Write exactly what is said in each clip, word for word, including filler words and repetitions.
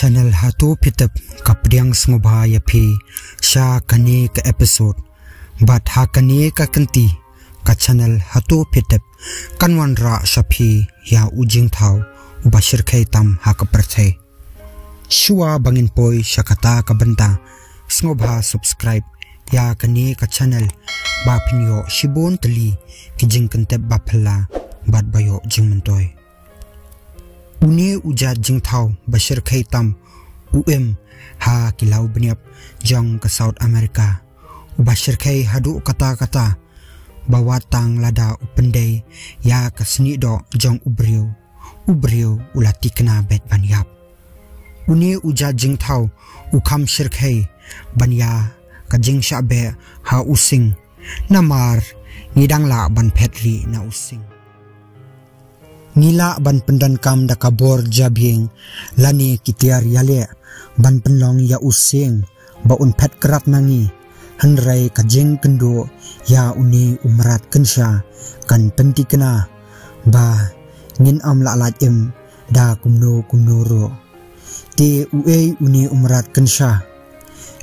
Channel Hato Phi Tip ka pdiang sngewbha ïa phi sha kane ka episode. Bad ha kane ka kynti ka channel Hato Phi Tip kan wanrah sha phi ïa u jingthaw uba shyrkhei tam ha ka pyrthei. Shuwa ba ngin poi sha kata ka bynta, sngewbha subscribe ïa kane ka channel ba phin ïoh shibun tylli ki jingkyntip ba phylla bad ba ïoh jingmyntoi. Une u jait jingthaw ba shyrkhei tam u im ha ki law bniap jong ka South America. Uba shyrkhei haduh katta katta ba wat tang lada u pyndei ïa ka snieh doh jong u briew, u briew u la thikna beit ban ïap. Une u jait jingthaw u kham shyrkhei ban ïa ka jingshah beh ha u sing. Namar ngi dang lah ban phet rieh na u sing. Ngi lah ban pyndonkam da ka bor jabieng lane ki tiar ïaleh ban pynlong ïa u sing ba un phet krap na ngi. Hynrei ka jingkynduh ïa une u mrad kynsha kan pynthikna ba ngin ym lah lait im da kumno kumno ruh. Te uei une u mrad kynsha?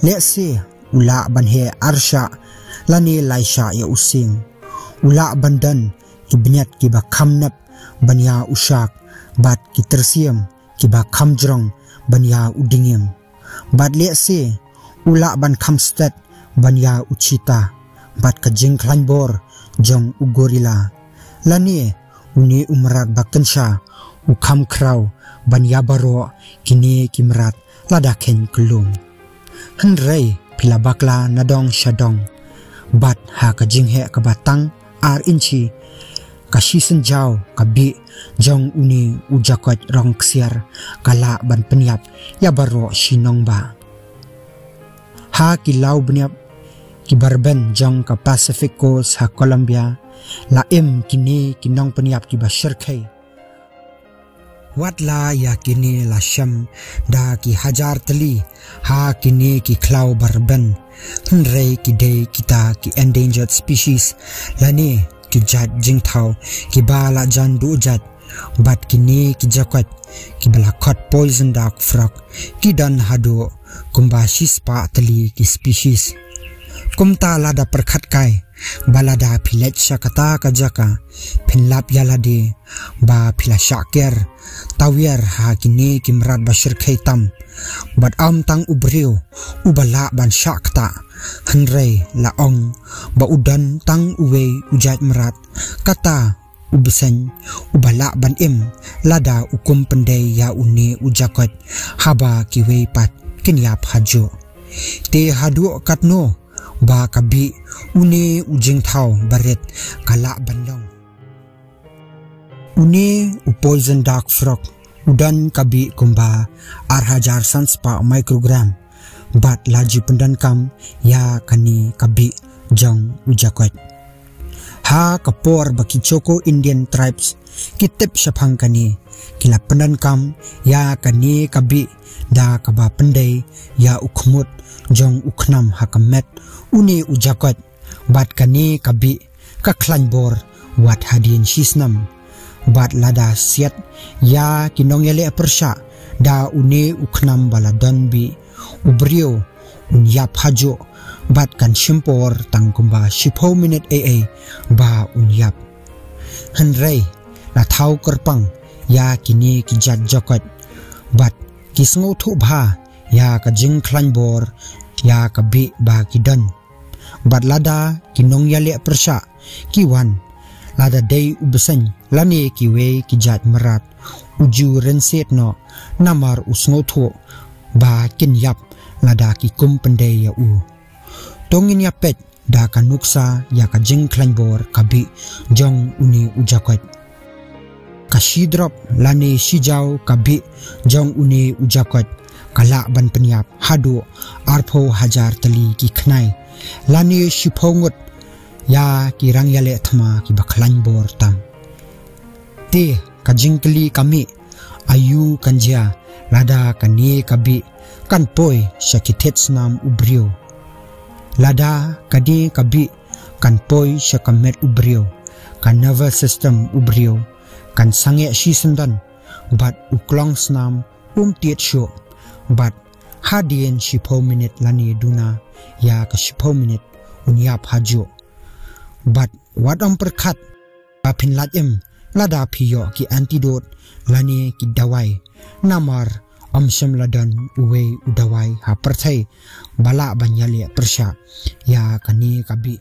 Lehse u lah ban heh ar shah lane lai shah ïa u sing. U lah ban don ki bniat kiba kham nep ban ïa u shak bad ki tyrsiam kiba kham jrong ban ïa u dingim. Bad lehse u lah ban kham stet ban ïa u cheetah bad ka jingkhlaiñ bor jong u gorilla. Lane une u mrad ba kynsha u kham khraw ban ïa baroh kine ki mrad lada kheiñ kyllum. Hynrei phi la bakla na dong sha dong. Bad ha ka jingheh kaba tang ar inchi, ka shisynjaw ka bih jong une u jakoit rong ksiar ka lah ban pynïap ïa baroh shi nongbah. Ha ki law bniap kiba rben jong ka Pacific Coast ha Colombia la im kine ki nongpynïap kiba shyrkhei. Wat la ïa kine la shem da ki hajar tylli ha kine ki khlaw ba rben, hynrei ki dei kita ki endangered species lane ki jait jingthaw kiba la jan duh jait. Bad kine ki jakoit kiba la khot poison dart frog ki don haduh kumba shispah tylli ki species. Kumta lada pyrkhat kai ba lada phi leit sha kata ka jaka phin lap ïa lade ba phi la shah ker tawiar ha kine ki mrad ba shyrkhei tam. Bad ym tang u briew uba lah ban shah ktah, hynrei la ong ba u don tang uwei u jait mrad, kata u bseiñ uba lah ban im lada u kum pyndei ïa une u jakoit haba kiwei pat kin ïap hajuh. Te haduh katno ba ka bih une u jingthaw barit ka lah ban long? Une u poison dart frog u don ka bih kumba ar hajar san spah microgram. Bad la ju pyndonkam ïa kane ka bih jong u jakoit. Ha ka por ba ki Choctaw Indian tribes ki tip shaphang kane, ki la pyndonkam ïa kane ka bih da kaba pyndei ïa u khmut jong u khnam ha ka met une u jakoit. Bad kane ka bih ka khlaiñ bor wat hadien shi snem. Bad lada siat ïa ki nongïaleh pyrshah da une u khnam ba la don bih, u briew un ïap hajuh bad kan shim por tang kumba shiphew minit ei ei ba un ïap. Hynrei la thaw kyrpang ïa kine ki jait jakoit bad ki sngewthuh bha ïa ka jingkhlaiñ bor ïa ka bih ba ki don. Bad lada ki nongïaleh pyrshah ki wan, lada dei u bseiñ lane kiwei ki jait mrad, u ju rynsied noh namar u sngewthuh ba kin ïap lada ki kum pyndei ïa u. To ngin ïa peit da ka nuksa ïa ka jingkhlaiñ bor ka bih jong une u jakoit. Ka shi drop lane shi jaw ka bih jong une u jakoit ka lah ban pynïap haduh arphew hajar tylli ki khnai lane shiphew ngut ïa ki rangïaleh thma kiba khlaiñ bor tam. Te ka jingkylli ka mih, aïu kan jia lada kane ka bih kan poi sha ki thied snam u briew? Lada kane ka bih kan poi sha ka met u briew, ka nervous system u briew kan sangeh shisyndon bad u klong snam um tied shuh. Bad hadien shiphew minit lane duna ïa ka shiphew minit un ïap hajuh. Bad wat ym pyrkhat ba phin lait im lada phi ïoh ki antidote lane ki dawai. Namar ym shym la don uwei u dawai ha pyrthei ba lah ban ïaleh pyrshah ïa kane ka bih.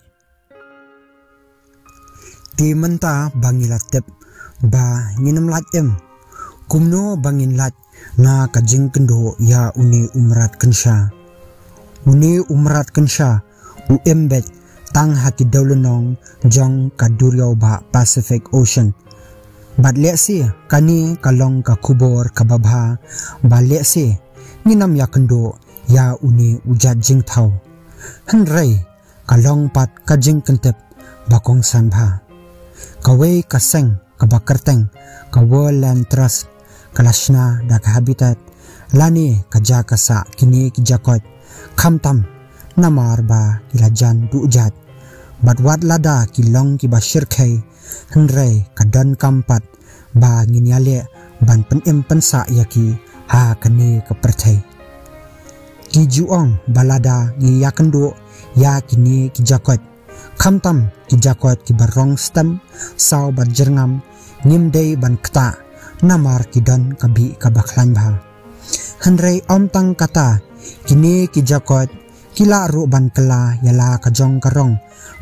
Te mynta ba ngi la tip ba ngin ym lait im, kumno ba ngin lait na ka jingkynduh ïa une u mrad kynsha? Une u mrad kynsha u im beit tang ha ki dewlynnong jong ka duriaw ba Pacific Ocean. Bad lehse kane ka long ka khubor kaba bha ba lehse ngin ym ïakynduh ïa une u jait jingthaw. Hynrei ka long pat ka jingkyntip ba kongsan bha. Kawei ka seng kaba kyrteng ka World Land Trust ka la shna da ka Habitat lane ka jaka sah kine ki jakoit, khamtam namar ba ki la jan duh jait. Bad wat lada ki long kiba shyrkhei, hynrei ka donkam pat ba ngin ïaleh ban pynim pynsah ïa ki ha kane ka pyrthei. Ki ju ong ba lada ngi ïakynduh ïa kine ki jakoit, khamtam ki jakoit kiba rong stem saw bad jyrngam, ngim dei ban ktah namar ki don ka bih kaba khlaiñ bha. Hynrei ym tang kata, kine ki jakoit ki lah ruh ban kylla ïa la ka jong ka rong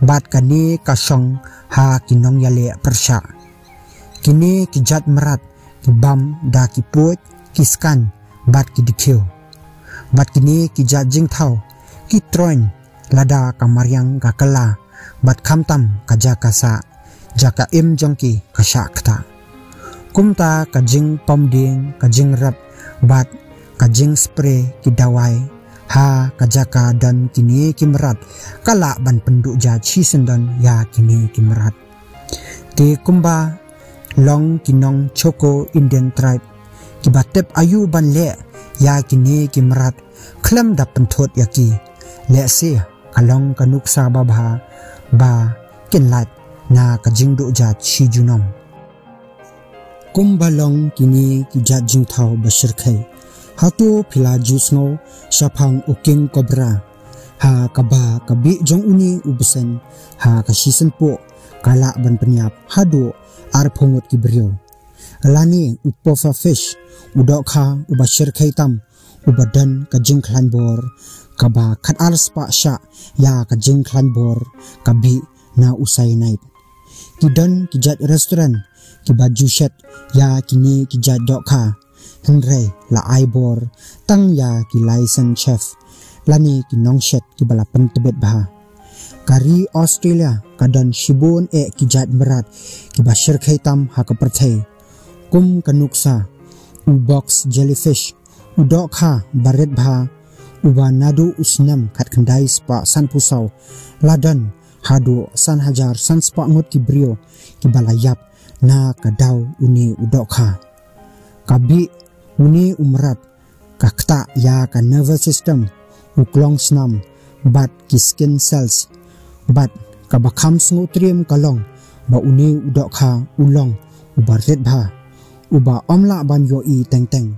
bad kane ka shong ha ki nongïaleh pyrshah. Kine ki jait mrad ki bam da ki puid, ki skaiñ bad ki dkhiew. Bad kine ki jait jingthaw ki troiñ lada ka mariang ka kylla bad khamtam ka jaka sah, jaka im jong ki ka shah ktah. Kumta ka jingpom dieng, ka jingrep bad ka jingspray ki dawai ha ka jaka don kine ki mrad ka lah ban pynduh jait shisyndon ïa kine ki mrad. Te kumba long ki nong Choco Indian tribe kiba tip aïu ban leh ïa kine ki mrad khlem da pynthut ïa ki, lehse ka long ka nuksa babha ba kin lait na ka jingduh jait shi junom. Kumba long kine ki jait jingthaw ba shyrkhei, hato phi la ju sngew shaphang u king cobra, ha kaba ka bih jong une u bseiñ ha ka shisien puh ka lah ban pynïap haduh arphew ngut ki briew? Lane u puffer fish, u dohkha uba shyrkhei tam, uba don ka jingkhlaiñ bor kaba khatar spah shah ïa ka jingkhlaiñ bor ka bih na u cyanide. Ki don ki jait restaurant kiba ju shet ïa kine ki jait dohkha, hynrei la ai bor tang ïa ki licensed chef lane ki nongshet kiba la pyntbit bha. Ka ri Australia ka don shibun eh ki jait mrad kiba shyrkhei tam ha ka pyrthei, kum ka nuksa u box jellyfish, u dohkha ba rit bha, uba naduh u snem khatkhyndai spah sanphew saw la don haduh san hajar san spah ngut ki briew kiba la ïap na ka daw une u dohkha. Ka bih une u mrad ka ktah ïa ka nervous system, u klong snam bad ki skin cells. Bad kaba kham sngewtriem ka long ba une u dohkha u long uba rit bha, uba ym lah ban ïohi teng teng.